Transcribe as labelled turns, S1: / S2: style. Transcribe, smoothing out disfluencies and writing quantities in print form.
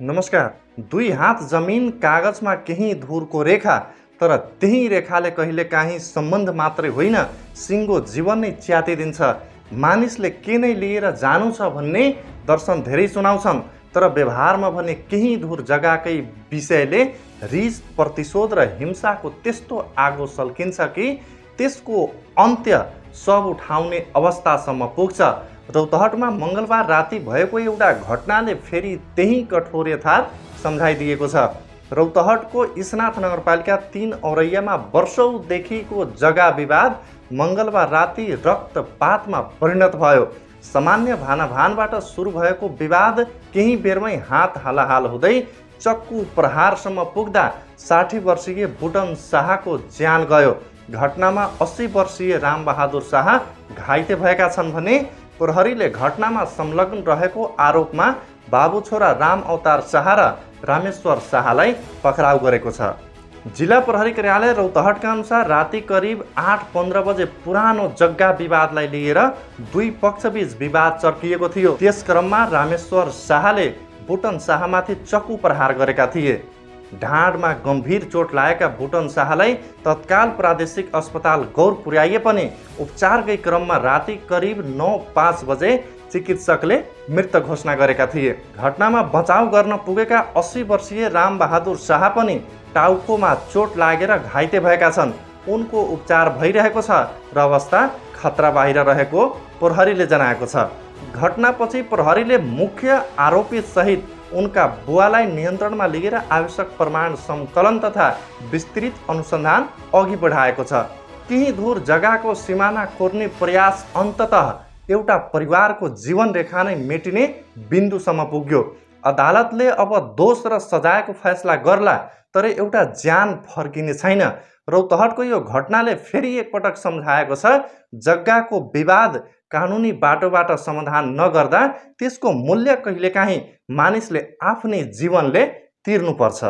S1: नमस्कार। दुई हात जमिन कागजमा केही धुरको रेखा, तर त्यही रेखाले कहिलेकाहीँ सम्बन्ध मात्रै होइन, सिङ्गो जीवन नै च्यातिदिन्छ। मानिसले के नै लिएर जानु छ भन्ने दर्शन धेरै सुनाउँछन्, तर व्यवहारमा भने केही धुर जग्गाकै विषयले रिस, प्रतिशोध र हिंसाको त्यस्तो आगो सल्किन्छ कि त्यसको अन्त्य सब उठाउने अवस्थासम्म पुग्छ। रौतहटमा मङ्गलबार राति भएको एउटा घटनाले फेरि त्यही कठोर यथार्थ सम्झाइदिएको छ। रौतहटको इस्नाथ नगरपालिका 3 औरैयामा वर्षौँदेखिको जग्गा विवाद मङ्गलबार राति रक्तपातमा परिणत भयो। सामान्य भानाभानबाट सुरु भएको विवाद केही बेरमै हात हालाहाल हुँदै चक्कु प्रहारसम्म पुग्दा 60 वर्षीय बुटन शाहको ज्यान गयो। घटनामा 80 वर्षीय रामबहादुर शाह घाइते भएका छन् भने प्रहरीले घटनामा संलग्न रहेको आरोपमा बाबु छोरा राम अवतार शाह र रामेश्वर शाहलाई पक्राउ गरेको छ। जिल्ला प्रहरी कार्यालय रौतहटका अनुसार राति करिब 8:15 बजे पुरानो जग्गा विवादलाई लिएर दुई पक्षबीच विवाद चर्किएको थियो। त्यस क्रममा रामेश्वर शाहले बुटन शाहमाथि चक्कु प्रहार गरेका थिए। ढाडमा गम्भीर चोट लागेका बुटन शाहलाई तत्काल प्रादेशिक अस्पताल गौर पुर्याइए पनि उपचारकै क्रममा राति करिब 9:05 बजे चिकित्सकले मृत घोषणा गरेका थिए। घटनामा बचाउ गर्न पुगेका 80 वर्षीय रामबहादुर शाह पनि टाउकोमा चोट लागेर घाइते भएका छन्। उनको उपचार भइरहेको छ र अवस्था खतरा बाहिर रहेको प्रहरीले जनाएको छ। घटनापछि प्रहरीले मुख्य आरोपी सहित उनका बुवालाई नियन्त्रणमा लिएर आवश्यक प्रमाण सङ्कलन तथा विस्तृत अनुसन्धान अघि बढाएको छ। केही दूर जग्गाको सिमाना कोर्ने प्रयास अन्ततः एउटा परिवारको जीवन रेखा नै मेटिने बिन्दुसम्म पुग्यो। अदालतले अब दोष र सजायको फैसला गर्ला, तर एउटा ज्यान फर्किने छैन। रौतहटको यो घटनाले फेरि एकपटक सम्झाएको छ, जग्गाको विवाद कानुनी बाटोबाट समाधान नगर्दा त्यसको मूल्य कहिलेकाहीँ मानिसले आफ्नै जीवनले तिर्नुपर्छ।